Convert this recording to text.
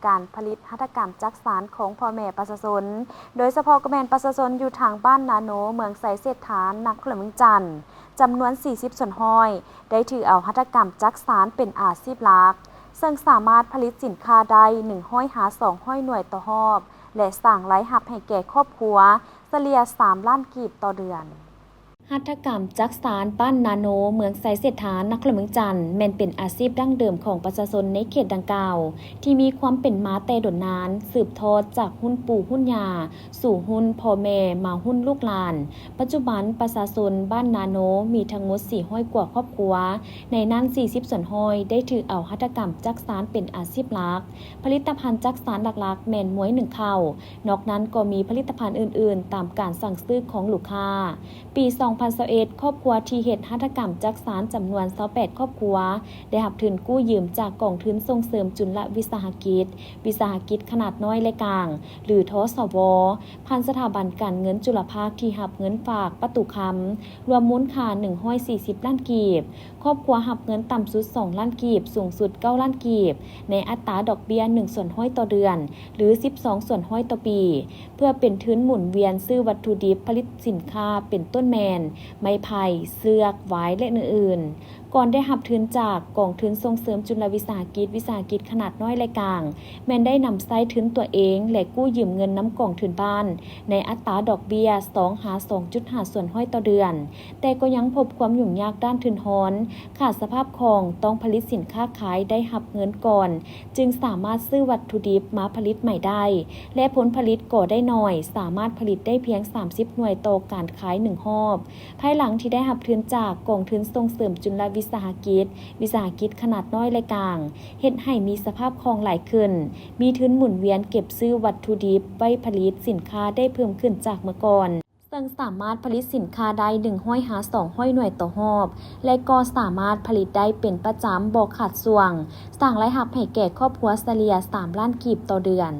ການຜະລິດຫັດຖະກຳຈັກສານຂອງພໍ່ແມ່ປະຊາຊົນ, ໂດຍສະເພາະກໍແມ່ນປະຊາຊົນຢູ່ທາງບ້ານນາໂນ, ເມືອງໄຊເສດຖາ, ນະຄອນຫຼວງວຽງຈັນ, ຈຳນວນສີ່ສິບສ່ວນຮ້ອຍ ໄດ້ຖືເອົາຫັດຖະກຳຈັກສານເປັນອາຊີບຫຼັກ, ເຊິ່ງສາມາດຜະລິດສິນຄ້າໄດ້ໜຶ່ງຮ້ອຍຫາສອງຮ້ອຍໜ່ວຍຕໍ່ຮອບ ແລະ ສ້າງລາຍຮັບໃຫ້ແກ່ຄອບຄົວສະເລ່ຍສາມລ້ານກີບຕໍ່ເດືອນ. ຫັດຖະກຳຈັກສານບ້ານນາໂນ, ເມືອງໄຊເສດຖາ, ນະຄອນຫຼວງວຽງຈັນ ແມ່ນເປັນອາຊີບດັ້ງເດີມຂອງປະຊາຊົນໃນເຂດດັ່ງກ່າວ ທີ່ມີຄວາມເປັນມາແຕ່ດົນນານ, ສືບທອດຈາກຮຸ່ນປູ່ຮຸ່ນຍ່າ ສູ່ຮຸ່ນພໍ່ແມ່ ມາຮຸ່ນລູກຫຼານ. ປັດຈຸບັນປະຊາຊົນບ້ານນາໂນມີທັງໝົດສີ່ຮ້ອຍກວ່າຄອບຄົວ, ໃນນັ້ນສີ່ສິບສ່ວນຮ້ອຍໄດ້ຖືເອົາຫັດຖະກຳຈັກສານເປັນອາຊີບຫຼັກ. ຜະລິດຕະພັນຈັກສານຫຼັກໆແມ່ນມວຍໜຶ້ງເຂົ້າ, ນອກນັ້ນກໍມີຜະລິດຕະພັນອື່ນໆຕາມການສັ່ງຊື້ຂອງລູກຄ້າ. ປີສອງພັນຊາວເອັດ ຄອບຄົວທີ່ເຮັດຫັດຖະກຳຈັກສານຈຳນວນຊາວແປດຄອບຄົວ ໄດ້ຮັບທຶນກູ້ຢືມຈາກກອງທຶນສົ່ງເສີມຈຸນລະວິສາຫະກິດ, ວິສາຫະກິດຂະໜາດນ້ອຍ ແລະ ກາງ ຫຼື ທສວ ຜ່ານສະຖາບັນການເງິນຈຸລະພາກທີ່ຮັບເງິນຝາກປະຕູຄຳ ລວມມູນຄ່າໜຶ່ງຮ້ອຍສີ່ສິບລ້ານກີບ. ຄອບຄົວຮັບເງິນຕ່ຳສຸດສອງລ້ານກີບ, ສູງສຸດເກົ້າລ້ານກີບ, ໃນອັດຕາດອກເບ້ຍໜຶ່ງສ່ວນຮ້ອຍຕໍ່ເດືອນ ຫຼື ສິບສອງສ່ວນຮ້ອຍຕໍ່ປີ, ເພື່ອເປັນທຶນໝູນວຽນຊື້ວັດຖຸດິບຜະລິດສິນຄ້າ ເປັນຕົ້ນແມ່ນ ໄມ້ໄຜ່, ເຊືອກ, ຫວາຍ ແລະ ອື່ນໆ. ກ່ອນໄດ້ຮັບທຶນຈາກກອງທຶນສົ່ງເສີມຈຸລະວິສາຫະກິດ, ວິສາຫະກິດຂະໜາດນ້ອຍ ແລະ ກາງ ແມ່ນໄດ້ນຳໃຊ້ທຶນຕົວເອງ ແລະ ກູ້ຢືມເງິນນຳກອງທຶນບ້ານ ໃນອັດຕາດອກເບ້ຍສອງຫາສອງຈຸດຫ້າສ່ວນຮ້ອຍຕໍ່ເດືອນ, ແຕ່ກໍຍັງພົບຄວາມຫຍຸ້ງຍາກດ້ານທຶນຮອນ, ຂາດສະພາບຄ່ອງ, ຕ້ອງຜະລິດສິນຄ້າຂາຍໄດ້ຮັບເງິນກ່ອນ ຈຶ່ງສາມາດຊື້ວັດຖຸດິບມາຜະລິດໃໝ່ໄດ້ ແລະ ຜົນຜະລິດກໍໄດ້ໜ້ອຍ, ສາມາດຜະລິດໄດ້ພຽງສາມສິບໜ່ວຍຕໍ່ການຂາຍໜຶ່ງຮອບ. ພາຍຫຼັງທີ່ໄດ້ຮັບທຶນຈາກກອງທຶນສົ່ງເສີມຈຸລະວິສາຫະກິດ, ວິສາຫະກິດຂະໜາດນ້ອຍ ແລະ ກາງ, ເຮັດໃຫ້ມີສະພາບຄ່ອງຫຼາຍຂຶ້ນ, ມີທຶນໝູນວຽນເກັບຊື້ວັດຖຸດິບໄວ້ຜະລິດສິນຄ້າໄດ້ເພີ່ມຂຶ້ນຈາກເມື່ອກ່ອນ, ເຊິ່ງສາມາດຜະລິດສິນຄ້າໄດ້ໜຶ່ງຮ້ອຍຫາສອງຮ້ອຍໜ່ວຍຕໍ່ຮອບ ແລະ ກໍສາມາດຜະລິດໄດ້ເປັນປະຈຳບໍ່ຂາດຊ່ວງ, ສ້າງລາຍຮັບໃຫ້ແກ່ຄອບຄົວສະເລ່ຍສາມລ້ານກີບຕໍ່ເດືອນ.